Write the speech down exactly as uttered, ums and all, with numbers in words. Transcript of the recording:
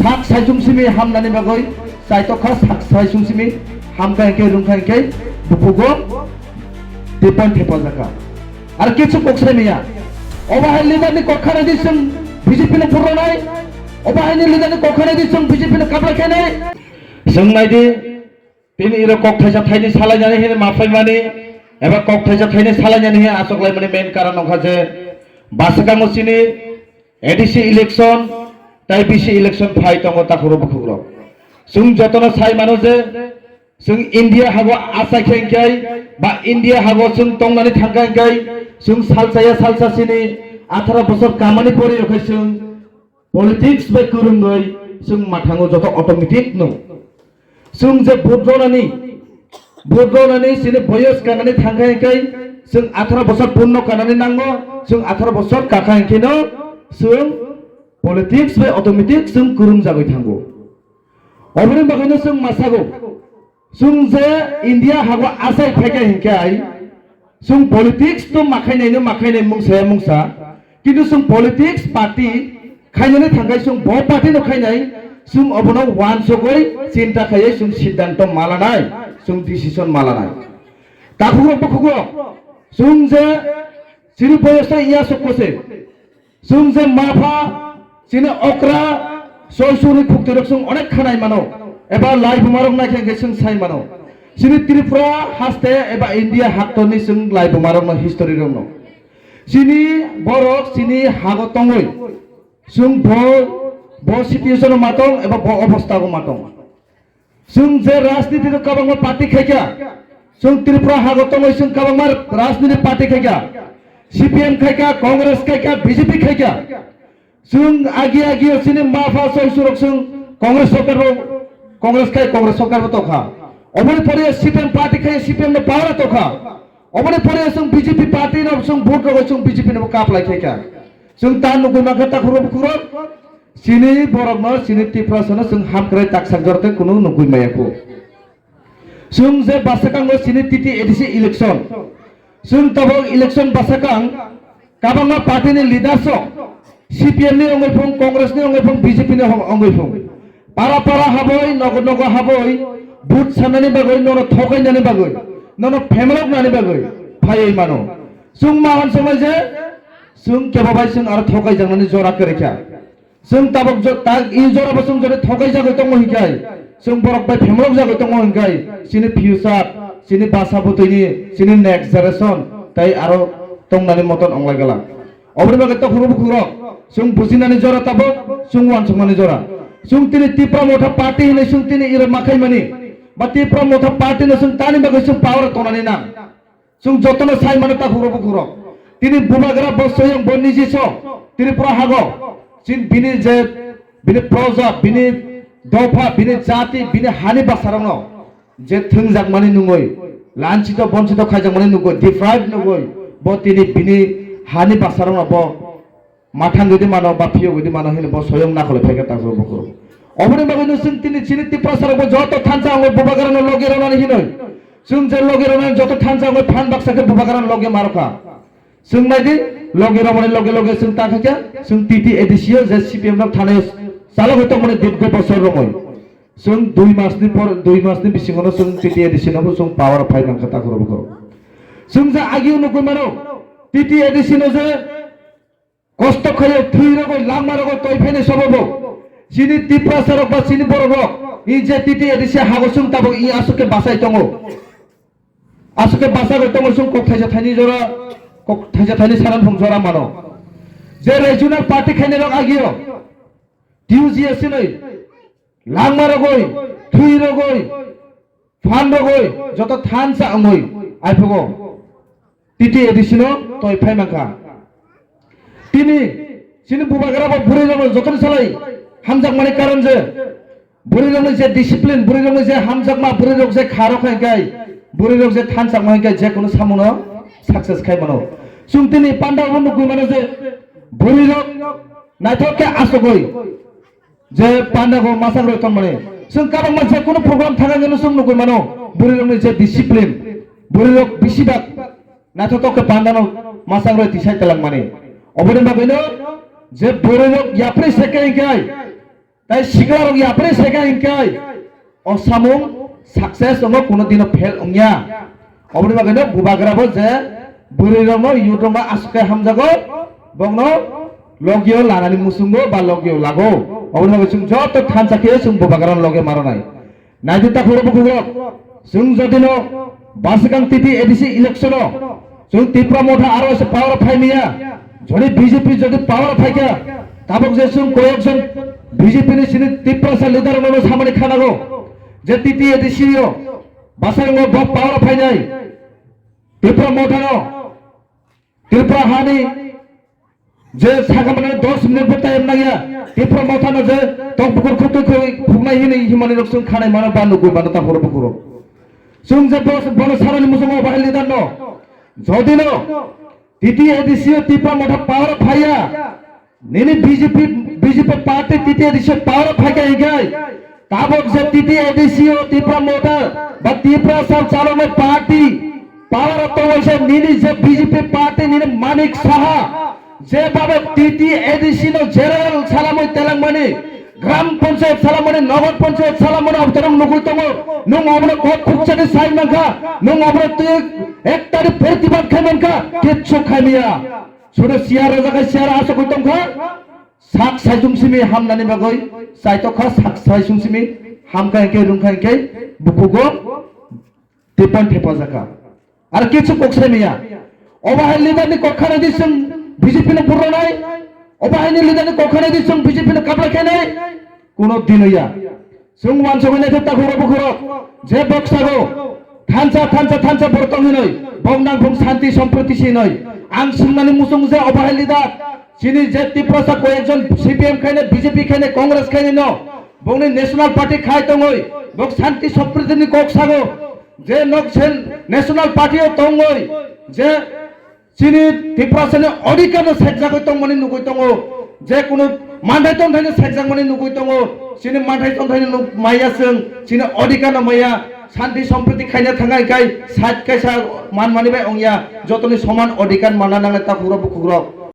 Sak saichung simi hamnani bagwi chaitok kha, sak saichung simi hamkha hinkhe rwngkha hinkhe bukugo tei point thepajakha. Ar kichu kok sai maya. Obo hai leader ni kok khanai di chwng B J P no phurronai. Obo hai ni leader ni kok khanai di chwng B J P no kaplai khainai. Chwng nai di, tini iro kok thaisa thaini salainani hini ma phaimani, eba kok thaisa thaini salainani hini achuk laimani main karon wngkha je bwskango chini A D C election, tai B C election phai tongo takhuk rok bukhuk rok. Chwng jotono sai mano je, chwng India hago achai khe hinkhe, ba India hago chwng tongnani thangkha hinkhe, chwng salsaya salsa sini atharo bosor kamani pori rok hai chwng politics bai kwrwngwi chwng mathango joto automatic no. Chwng je vote ronani, vote ronani chini boyos kanani thangkha hinkhe chwng atharo bosor purno kanani nango, chwng atharo bosor kakha hinkheno chwng politics bai automatic chwng kwrwng jagwi thango. Oboni bagwino chwng masago, chwng je India hago achai phaikha hinkhe ai, chwng politics to makhainaino makhainai mungsa mungsa, kintu chwng politics party khainani thangkhai chwng bo party no khainai, chwng obono wansugwi chinta khaiwi chwng siddhanto malanai, chwng decision malanai. Takhuk rok bukhuk rok, chwng je chini boyos to iya sokko se, chwng je mapha chini okra soisuni khukti rok chwng onek khanai mano, eba lai buma rok naikhe hinkhe chwng sai mano. Chini Tripura haste eba India haktorni chwng lai buma rokno history rokno. Chini borok chini hago tongwi, chwng bo, bo situation o matong eba bo obostha o matong. Chwng je rajniti no kabangma party khaikha, chwng Tripura hago tongwi chwng kabangma rajniti party khaikha, C P M khaikha, Congress khaikha, B J P khaikha. Chwng agi agi o chini mapha soisurok chwng Congress sorkar bo, Congress khai Congress sorkar bo tokha. Oboni pore C P M party khai C P M no power tokha. Oboni pore chwng B J P party no chwng vote rogo chwng B J P no kaplai khaikha. Chwng ta nugwi mankha takhuk rok bukhuk rok. Chini borok no chini Tiprasa no chwng hamkrai taksak jor tei kunu nugwi maya kho. Chwng je bwsakang o chini T T A D C election. Chwng tabok election bwsakang kabangma party ni leaders rok C P M ni wngwi phung, Congress ni wngwi phung, B J P ni wngwi phung. Para para haboi, nogo nogo haboi, vote sanani bagwi, nono thokainani bagwi, nono phemaloknani bagwi phaiwi mano. Chwng ma hwn swmai je, chwng kebo bai chwng aro thokaijaknani jora kwrwi kha. Chwng tabok jo-, ta-, i jora bo chwng jodi thokai jagwi tongo hinkhai, chwng borok bai phemlok jagwi tongo hinkhai, chini future, chini basa bwtwini, chini next generation, tei aro tongnani moton onglai gala. Oboni bagwi takhuk rok bukhuk rok, chwng bujinani jora tabok, chwng uansukmani jora. Chwng tini Tipra Motha Party hinwi chwng tini iro makhaimani, ba Tipra Motha Party no chwng tani bagwi chwng power tongnani nang. Chwng jotono sai mano takhuk rok bukhuk rok. Tini bubagra bo soyong bo niji so Tripura hago. Chin bini je bini proja, bini dopha, bini jati, bini hani bwsarokno je thwngjakmani nungwi, lanchito bonchito khaijakmani nungwi, deprive nungwi, bo tini bini hani bwsarokno bo mathang gwi di mano ba phiyok gwi di mano hinwi bo soyong nakhole phaikha takhuk rok bukhuk rok. Oboni bagwi no chwng tini chini Tiprasa rok bo joto thansa wngwi bubagra no logi rwnani hinwi. Chwng je logi rwnani joto thansa wngwi phan baksa khe bubagra no logi ma rwkha. Chwng nai di, logi rwnani loge loge chwng ta khaikha, chwng T T A D C o je C P M rok thanai o chalogwi tongmani dirgo bosor romwi. Chwng dui mas ni por, dui mas ni bisingo no chwng T T A D C no bo chwng power o phai mankha takhuk rok bukhuk rok. Chwng je agio nugwi mano, T T A D C no je kosto khaio, thwi rogoi, langma rogoi, toi phainai sobo bo. Chini Tiprasa rok ba chini borok rok, i je T T A D C hago chwng tabok i aswk khe bachai tongo. Aswk khe bachagwi tongo chwng kok thaisa thaini jora, kok thaisa thaini saran phung jora mano. Je regional party khainai rok agio, T U G S C noi, langma rogoi, thwi rogoi, phan rogoi, joto thansa wngoi, aiphugo T T A D C no toi phai mankha. Tini chini bubagra bo bwrwi rokno jotono salai hamjakmani karon je bwrwi rokni je discipline, bwrwi rokni je hamjakma, bwrwi rok je kha rok hai kai, bwrwi rok je thansa wngma hai kai, je kono samono success khai mano. Chwng tini panda bo nugwi mano je bwrwi rok naithok khe asogoi je panda go masa rok tongmani. Chwng kabangma je kono program thangkha hwnwi chwng nugwi mano, bwrwi rokni je discipline, bwrwi rok bisi bak naithotok khe pandano masang roi tisai telangmani. Oboni bagwino je bororok yapri sekai kai Tai sikla rok yapri seka hinkai o samung success wngo, kuno dino fail wngya. Oboni bagwi no bubagra bo je bwrwi rok no youth rok no aswk khe hamjago, bokno logio lanani muchungo ba logio lago. Oboni bagwi chwng joto thansa khe chwng bubagra no loge maranai. Naidi ta khoro bukhuk rok, chwng jodi no bwswkang T T A D C election o chwng Tipra Motha aro se power o phai maya, jodi B J P jodi power o phaikha, tabuk je chwng koyek jon B J P ni sini Tiprasa leader rok no samani khanago je T T A D C o bwswkang bo power o phainai Tipra Motha no Tripura hani je sakamani dos minute bo time nangya, Tipra Motha no je tok bukur khutui khutui phuknai hini himani rok chwng khanai mano ba nugui mano ta horo bukurok. Chwng je bos-, bono sarani muchungo bahai leader no. Jodi no T T A D C o Tipra Motha power phaiya, nini B J P, B J P party T T A D C o power phaikha hikai, tabok je T T A D C o Tipra Motha ba Tiprasa chaloknai party power o tongwi se nini je B J P party nini Manik Saha je babe T T A D C no general salamwi telangmani, gram panchayat salamani, nagar panchayat salamani, abono nugwi tongo, nwng obono kok khukchani sai mankha, nwng obono twi ek tarikh protibad khai mankha, kichu khaimaya. Sudu siya raja khai siya asokwi tongkha, sak saisung simi hamnani bagwi, saitokha sak saisung simi hamkha hinkhe rungkha hinkhe bukugo Tipon thepa jaka. Ar kichu kok sai maya. Obo hai leader ni kok khana di chwng B J P no purunai. Obo hai ni leader ni kok khana di chwng B J P no kabla khainai. Kuno dinoya. Chwng wansugwi naikhe takhurok bukhurok. Je boksago. Thansa, thansa, thansa borok tong hinoi. Bok nang bong santi sompriti sinoi. Ang swngnani muchung je obo hai leader. Chini je Tiprasa koyekjon C P M khainai, B J P khainai, Congress khainai no. Bongni National Party khai tongoi. Bok santi sompriti ni kok sago. Je nok sen National Party o tongoi, je chini Tiprasa ni odhikar no sekjagwi tongmani nugwi tongo, je kunu manthai tongthai no sekjakmani nugwi tongo, chini manthai tongthai no nuk maya chwng, chini odhikar no maya, santi sompriti khaina thangna hinkhe sat kaisa manmani bai ongya, jotoni soman odhikar manna nangnai takhurok bukhukrok.